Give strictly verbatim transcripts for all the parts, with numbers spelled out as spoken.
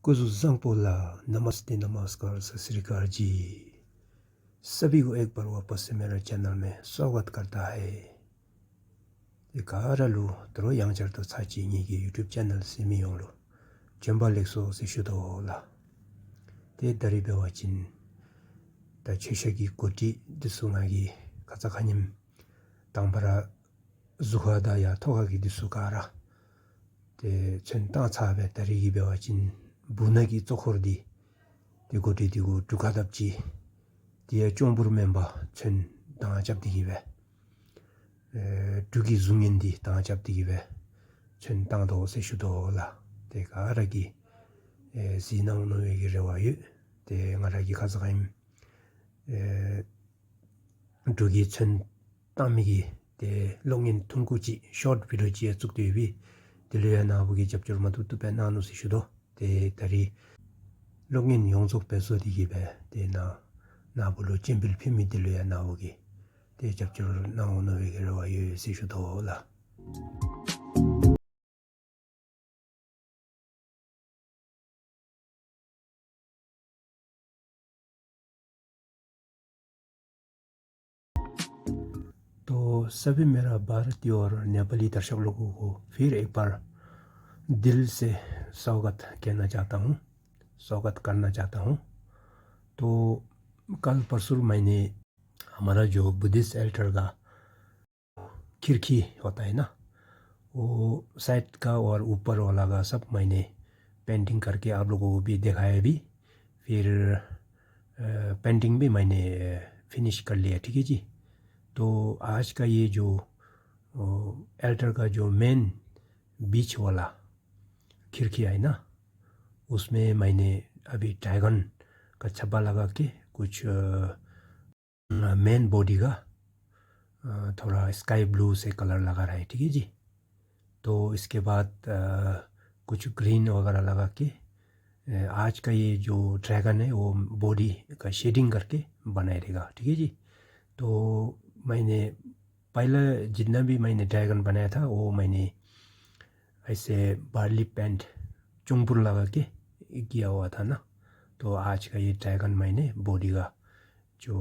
སྐུ་གཟུགས་བཟང་པོ་ལ། नमस्ते नमस्कार सत श्री अकाल जी। सभी को एक बार वापस से मेरा चैनल में स्वागत करता है। དེ་ག་ར་ལུ་དོ་རུང་ཡང་བསྐྱར་དུ་ཚར་གཅིག་ངེ་གི་ཡུ་ཊུབ་ཅེ་ནལ་གཟིགས་མི་ཡོངས་ལུ་བྱོན་པ་ལེགས་སོ་ཟེར་ཞུ་དོ་ལགས། ཏེ་ད་རིས་འབད་བ་ཅིན་ད་ཆོས་ཞག་གི་གོ་སྒྲིག་འདི་ཚུ་ང་གིས་ཁ་ཙ་ཁ་ཉིནམ་དང་པ་ར་གཟུགས་ཁར་དང་ཡང་ཐོག་ཁ་གི་འདི་ཚུ་ག་ར་ཏེ་ཚོན་བཏང་ཚར་བས། ད་རིས་ཀྱི་འབད་བ་ཅིན་སྦུག་ནང་གི་གཙོ་འཁོར་འདི་ཏེ་གོ་སྒྲིག་འདི་གུ་འབྲུག་ཁ་བཏབ་ཅི། དེ་ཡང་གཅོང་བུར་མེན་པར་ཚོན་དང་རྐྱབ་སྟེ་གི་སྦེ་ཨེ་འབྲུག་གི་གཟུགས་བརྙན་འདི་དང་རྐྱབ་སྟེ་གི་སྦེ་ཚོན་བཏང་དོ་ཟེར་ཞུ་དོ་ལགས། ཏེ་ག་ར་གིས་ཨེ་གཟིགས་གནང་འོང་མནོ་བའི་གི་རེ་བ་ཡོད། ཏེ་ང་ར་གིས་ཁ་ཙ་ཁ་ཉིནམ་ཨེ་འབྲུག་གི་ཚོན་བཏང་མི་གི་ཏེ་གློག་བརྙན་ཐུང་ཀུ་ཅིག་ཤོཊ་བི་ཌིའོ་ཅིག་ཡང་བཙུགས་ཏེ་ཡོད་པས། དེ་ལུ་ཡང་ནཱ་བུ་གིས་རྒྱབ་སྐྱོར་མ་བཏུབ་བཏུབ་སྦེ་གནང་ནུག་ཟེར་ཞུ་དོ། ཏེ་ད་རིས་གློག་བརྙན་ཡོངས་རྫོགས་སྦེ་བཟོ་སྟེ་གི་སྦེ་ཏེ་ནཱ་ནཱ་བུ་ལུ་སྤྱན་འབུལ་ཕུལ་མི་འདི་ལུ་ཡང་ནཱ་བུ་གིས་ཏེ་རྒྱབ་སྐྱོར་གནང་འོང་མནོ་བའི་གི་རེ་བ་ཡོད་ཟེར་ཞུ་དོ་ལགས། तो सभी मेरा भारतीय और नेपाली दर्शक लोगों को फिर एक बार दिल से स्वागत कहना चाहता हूँ, स्वागत करना चाहता हूँ। तो कल परसों मैंने हमारा जो बुद्धिस्ट एल्टर का खिड़की होता है ना, वो साइड का और ऊपर वाला का सब मैंने पेंटिंग करके आप लोगों को भी दिखाया भी। फिर, अ, पेंटिंग भी मैंने, अ, फिनिश कर लिया, ठीक है जी। तो आज का ये जो, अ, एल्टर का जो मेन बीच वाला खिड़की है ना, उसमें मैंने अभी ड्रैगन का छापा लगा के कुछ, अ, अ, मेन बॉडी का, अ, थोड़ा स्काई ब्लू से कलर लगा रहा है, ठीक है जी। तो इसके बाद, अ, कुछ ग्रीन वगैरह लगा के, अ, आज का ये जो ड्रैगन है, वो बॉडी का शेडिंग करके बनाया रहेगा, ठीक है जी। तो मैंने पहले जितना भी मैंने ड्रैगन बनाया था, वो मैंने ऐसे बार्ली पेंट चुंगपुर लगा के किया हुआ था ना। तो आज का ये ड्रैगन मैंने बॉडी का जो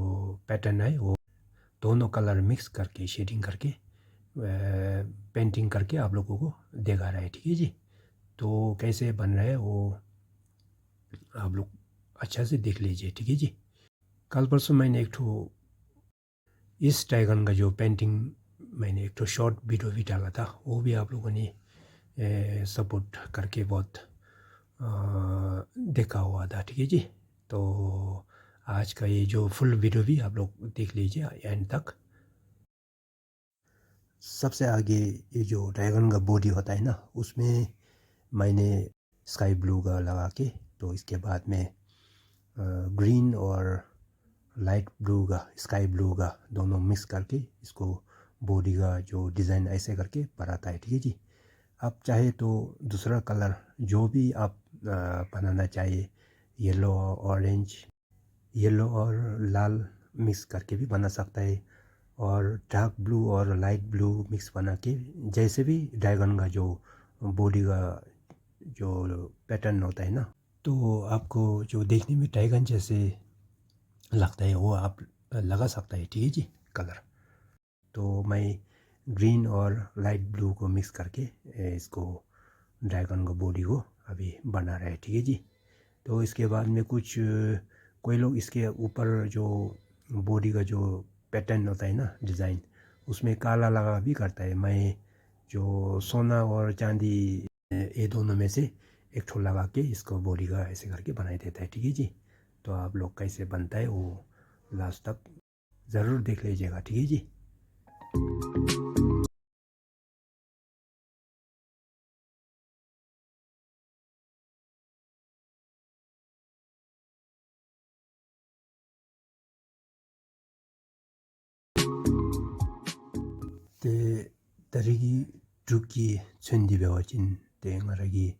पैटर्न है, वो दोनों कलर मिक्स करके, शेडिंग करके, अ, पेंटिंग करके आप लोगों को दिखा रहा है, ठीक है जी। तो कैसे बन रहा है, वो आप लोग अच्छा से देख लीजिए, ठीक है जी। कल परसों मैंने एक ठो इस ड्रैगन का जो पेंटिंग, मैंने एक ठो शॉर्ट वीडियो भी डाला था, वो भी आप लोगों ने, ए, सपोर्ट करके बहुत, अ, देखा हुआ था, ठीक है जी। तो आज का ये जो फुल वीडियो भी आप लोग देख लीजिए एंड तक। सबसे आगे ये जो ड्रैगन का बॉडी होता है ना, उसमें मैंने स्काई ब्लू का लगा के, तो इसके बाद में, अ, ग्रीन और लाइट ब्लू का, स्काई ब्लू का दोनों मिक्स करके इसको बॉडी का जो डिज़ाइन ऐसे करके बनाता है, ठीक है जी। आप चाहे तो दूसरा कलर जो भी आप, अ, बनाना चाहे, येलो, ऑरेंज, येलो और लाल मिक्स करके भी बना सकता है, और डार्क ब्लू और लाइट ब्लू मिक्स बना के, जैसे भी ड्रैगन का जो बॉडी का जो पैटर्न होता है ना, तो आपको जो देखने में ड्रैगन जैसे लगता है, वो आप लगा सकता है, ठीक है जी, कलर। तो मैं ग्रीन और लाइट ब्लू को मिक्स करके, ए, इसको ड्रैगन का बॉडी को अभी बना रहा है, ठीक है जी। तो इसके बाद में कुछ, अ, कोई लोग इसके ऊपर जो बॉडी का जो पैटर्न होता है ना, डिज़ाइन, उसमें काला लगा भी करता है। मैं जो सोना और चांदी, अ, ये दोनों में से एक ठो लगा के इसको बॉडी का ऐसे करके बनाई देता है, ठीक है जी। तो आप लोग कैसे बनता है वो लास्ट तक ज़रूर देख लीजिएगा, ठीक है जी। ཏེ་ད་རིས་ཀྱི་འབྲུག་གི་ཚོན་འདི་འབད་བ་ཅིན་ཏེ་ང་ར་གིས་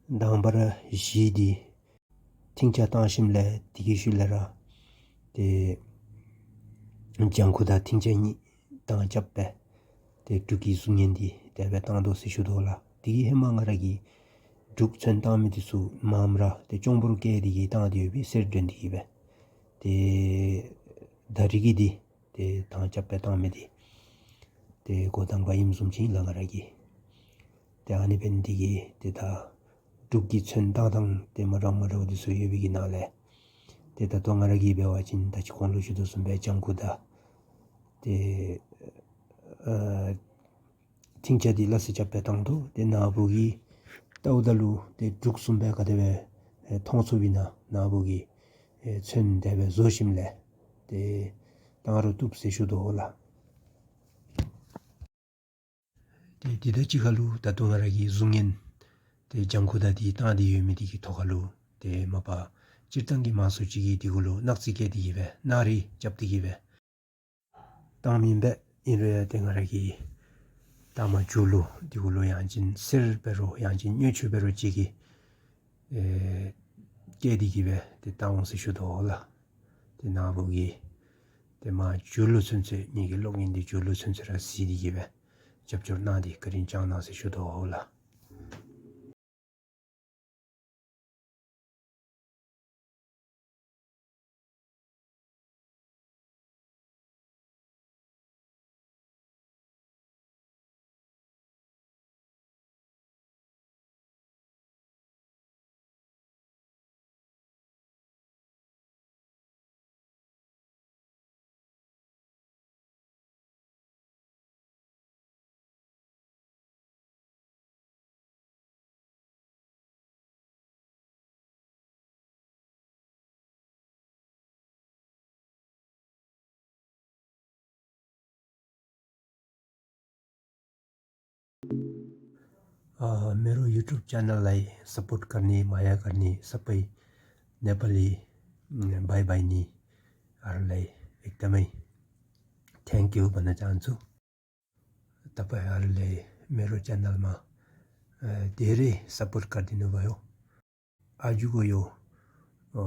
དང་པ་ར་གཞི་འདི་མཐིང་ཆ་བཏང་ཞིནམ་ལས་དེ་གི་ཤུལ་ལས་ར་ཏེ་ལྗང་ཁུ་དང་མཐིང་ཆ་གཉིས་དང་རྐྱབ་སྦེ་ཏེ་འབྲུག་གི་གཟུགས་བརྙན་འདི་དེ་སྦེ་བཏང་དོ་ཟེར་ཞུ་དོ་ལགས། དེ་གི་ཧེ་མ་ང་ར་གིས་ འབྲུག་ཚོན་བཏང་མི་འདི་ཚུ་མངམ་ར་ཏེ་གྱོང་པོར་བཀལ་ཏེ་གིས་བཏང་སྟེ་ཡོད་པའི་གསེར་སྒྲོན་འདི་གིས་སྦེ། ཏེ་ད་རིས་ཀྱི་འདི་ཏེ་ཐང་རྐྱབ་སྦེ་བཏང་མི་འདི་ཏེ་འགོ་དང་པ་ཨིནམ་བཟུམ་ཅིག་ལགས་ང་ར་གི། ཏེ་ཨ་ནི་འབད་ནི་འདི་གིས་ཏེ་ད་འབྲུག་གི་ཚོན་བཏང་ཐངས་ཏེ་མ་འདྲཝ་མ་འདྲཝ་འདི་ཚུ་ཡོད་པའི་གི་ནང་ལས་ཏེ་ད་ལྟོ་ང་ར་གིས་འབད་བ་ཅིན་ད་ཅི་གོང་ལུ་ཞུ་དོ་བཟུམ་སྦེ་ལྗང་ཁུ་དང་ཏེ་ཨ་མཐིང་ཆ་འདི་སླ་བསྲེ་རྐྱབ་སྦེ་བཏང་དོ། ཏེ་ནཱ་བུ་གིས་བལྟཝ་ད་ལུ་ཏེ་འབྲུག་བཟུམ་སྦེ་ག་དེ་སྦེ་ཨེ་མཐོང་ཚུགས་པས་ན། ནཱ་བུ་གིས་ཨེ་ཚོན་དེ་སྦེ་བཟོ་ཞིནམ་ལས་ཏེ་བཏང་རུང་བཏུབ་ཟེར་ཞུ་དོ་ལགས། ཏེ་འདི་དང་གཅིག་ཁར་ལུ་ད་ལྟོ་ང་ར་གི་གཟུགས་བརྙན་ཏེ་ལྗང་ཁུ་དང་འདི་བཏང་སྟེ་ཡོད་མི་འདི་གི་ཐོག་ཁར་ལུ་ཏེ་མ་པ་སྤྱིར་བཏང་གི་མང་ཤོས་ཅིག་གིས་འདི་གུ་ལུ་སྣག་རྩི་བཀལ་ཏེ་གིས་སྦེ་སྣག་རིལ་རྐྱབ་སྟེ་གིས་སྦེ་བཏངམ་ཨིན་པས། ཨིན་རུང་ཡང་ཏེ་ང་ར་གིས་ད་མ་མཇུག་ལུ་འདི་གུ་ལུ་ཡང་ཅིན་གསེར་འབད་རུང་ཡང་ཅིན་དངུལ་ཆུ་འབད་རུང་ཅིག་གིས་ཨེ་བཀལ་ཏེ་གིས་སྦེ་ཏེ་བཏང་འོང་ཟེར་ཞུ་དོ་ལགས། ཏེ་ནཱ་བུ་གིས་ཏེ་མ་མཇུག་ལུ་ཚུན་ཚོད་ངེ་གི་གློག་བརྙན་འདི་མཇུག་ལུ་ཚུན་ཚོད་ར་གཟིགས་ཏེ་གིས་སྦེ་རྒྱབ་སྐྱོར་གནང་སྟེ་བཀའ་དྲིན་བསྐྱང་གནང་ཟེར་ཞུ་དོ་ལགས། अ, मेरो YouTube च्यानललाई सपोर्ट गर्ने, माया गर्ने सबै नेपाली, उम्, भाइ बहिनीहरूलाई एकदमै thank you भन्न चाहन्छु। तपाईँहरूले मेरो च्यानलमा, अ, धेरै सपोर्ट गरिदिनु भयो। आजको यो, अ,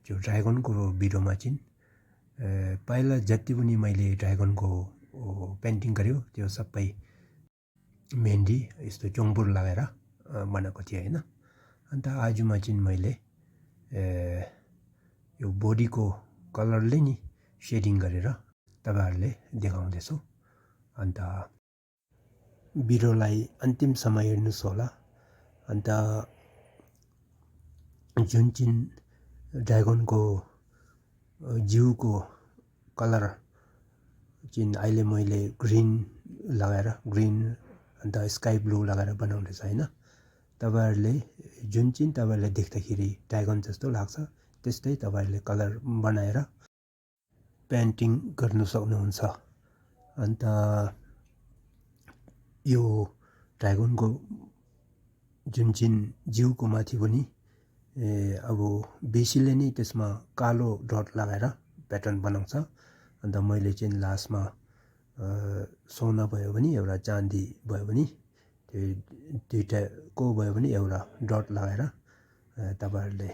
जो ड्राइगनको भिडियोमा चाहिँ, अ, पहिला जति पनि मैले ड्राइगनको, अ, पेन्टिङ गर्‍यो, त्यो सबै मेहन्दी यस्तो चोङपुर लगाएर, अ, बनाएको थिएँ, होइन? अन्त आजमा चाहिँ मैले, अ, यो बोडीको कलरले नि सेडिङ गरेर तपाईँहरूले देखाउँदैछु। अन्त भिडियोलाई अन्तिमसम्म हेर्नुस् होला। अन्त जुन चाहिँ ड्राइगनको, अ, जिउको कलर चाहिँ अहिले मैले ग्रिन लगाएर, ग्रिन अन्त स्काई ब्लू लगाएर बनाउँदैछु, होइन? तपाईँहरूले जुन चाहिँ तपाईँहरूलाई देख्दाखेरि ड्राइगन जस्तो लाग्छ, त्यस्तै तपाईँहरूले कलर बनाएर पेन्टिङ गर्नु सक्नुहुन्छ। अन्त यो ड्राइगनको जुन चाहिँ जिउको माथि पनि, ए, अब बेसीले नै त्यसमा कालो डट लगाएर प्याटर्न बनाउँछ। अन्त मैले चाहिँ लास्टमा, अ, सोना भयो भने, एउटा चाँदी भयो भने, त्यो दुईटाको भयो भने एउटा डट लगाएर, अ, तपाईँहरूले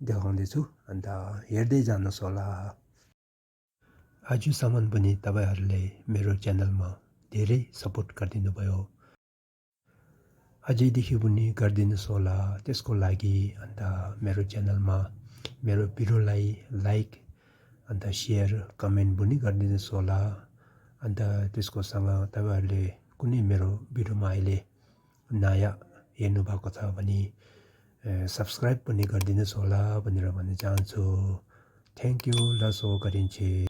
देखाउँदैछु। अन्त हेर्दै जानुहोस् होला। आजसम्म पनि तपाईँहरूले मेरो च्यानलमा धेरै सपोर्ट गरिदिनु भयो। अझैदेखि पनि गरिदिनुहोस् होला, त्यसको लागि। अन्त मेरो च्यानलमा मेरो भिडियोलाई लाइक, अन्त सेयर, कमेन्ट पनि गरिदिनुहोस् होला। अन्त त्यसको सँग तपाईँहरूले कुनै मेरो भिडियोमा अहिले नयाँ हेर्नुभएको छ भने, ए, सब्स्क्राइब पनि गरिदिनुहोस् होला भनेर भन्न चाहन्छु। थ्याङ्क यू, लसो गरिन्छे।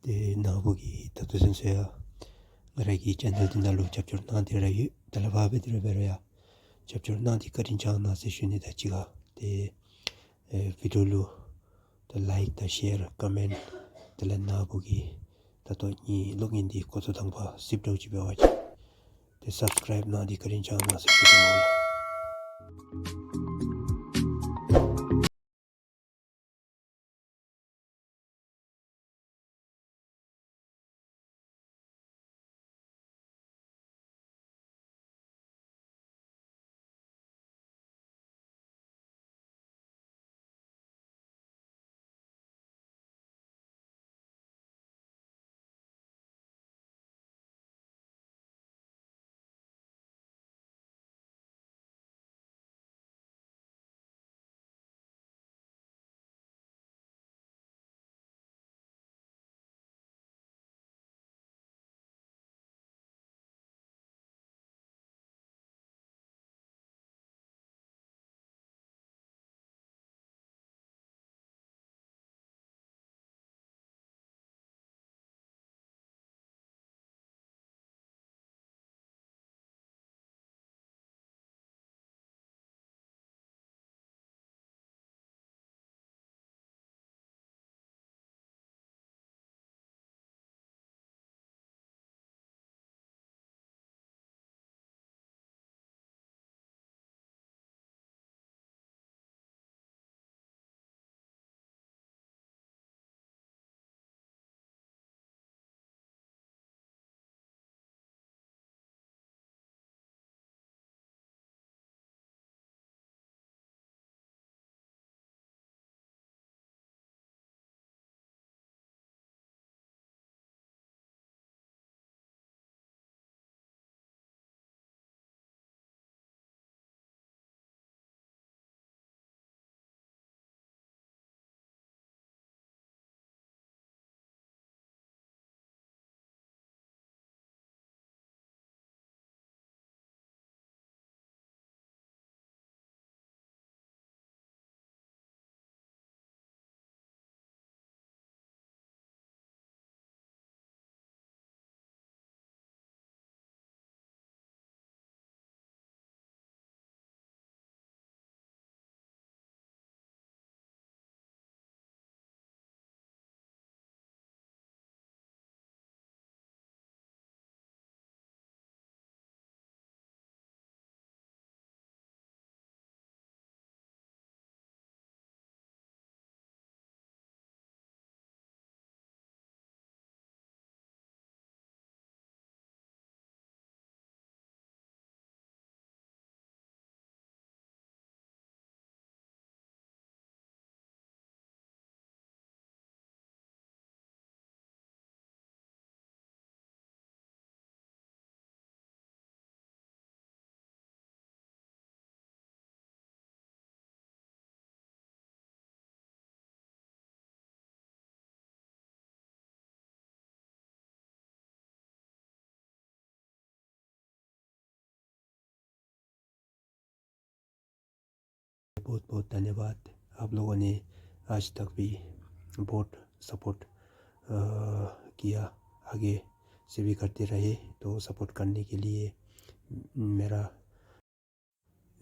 ཏེ་ནཱ་བུ་གིས་ད་ལྟོ་ཚུན་ཚོད་ཡང་ང་ར་གི་ཅེ་ནལ་འདི་ནང་ལུ་རྒྱབ་སྐྱོར་གནང་སྟེ་ར་ཡོད། ད་ལས་ཕར་འབད་དེ་ར་འབད་རུང་ཡང་རྒྱབ་སྐྱོར་གནང་སྟེ་བཀའ་དྲིན་བསྐྱང་གནང་ཟེར་ཞུ་ནི། ད་གཅིག་ཁར་ཏེ་ཨེ་བི་ཌིའོ་ལུ་ད་ལའིཀ་དང་ཤེར་ཀོ་མེནཊ་དེ་ལས་ནཱ་བུ་གིས་ད་ལྟོ་ངེའི་ལོག་ཨིན་འདི་སྐོར་ཚུ་དང་པ་གཟིགསཔ་འདྲཝ་ཅིག་འབད་བ་ཅིན་ཏེ་སབ་སི་ཀརའིབ་གནང་སྟེ་བཀའ་དྲིན་བསྐྱང་གནང་ཟེར་ཞུ་དོ། बहुत बहुत धन्यवाद। आप लोगों ने आज तक भी बहुत सपोर्ट, अ, किया, आगे से भी करते रहे। तो सपोर्ट करने के लिए मेरा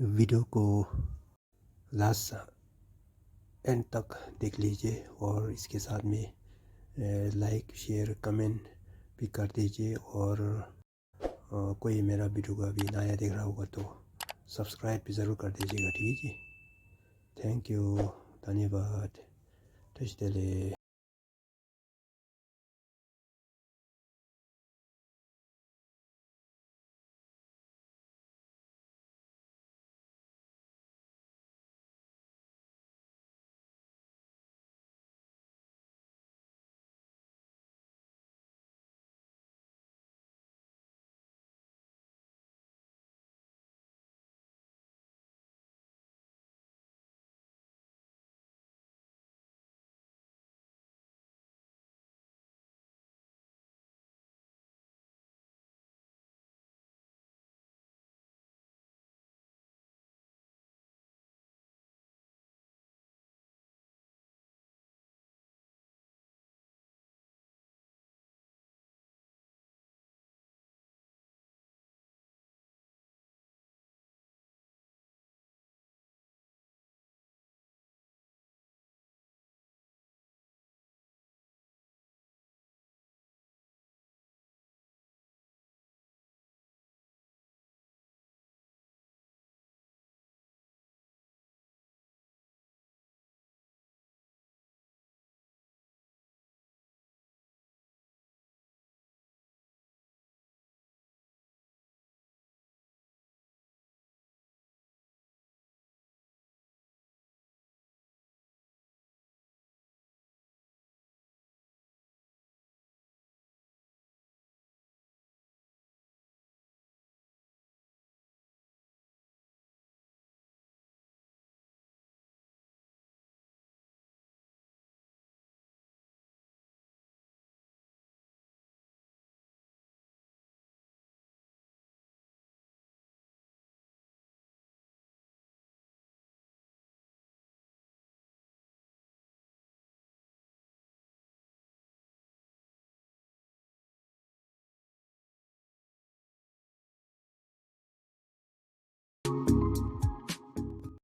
वीडियो को लास्ट एंड तक देख लीजिए और इसके साथ में, अ, लाइक, शेयर, कमेंट भी कर दीजिए और, अ, कोई मेरा वीडियो को अभी नया देख रहा होगा तो सब्सक्राइब भी ज़रूर कर दीजिएगा, ठीक है जी। थैंक यू, धन्यवाद। ཏེ་ཤི་ཏེ་ལེ།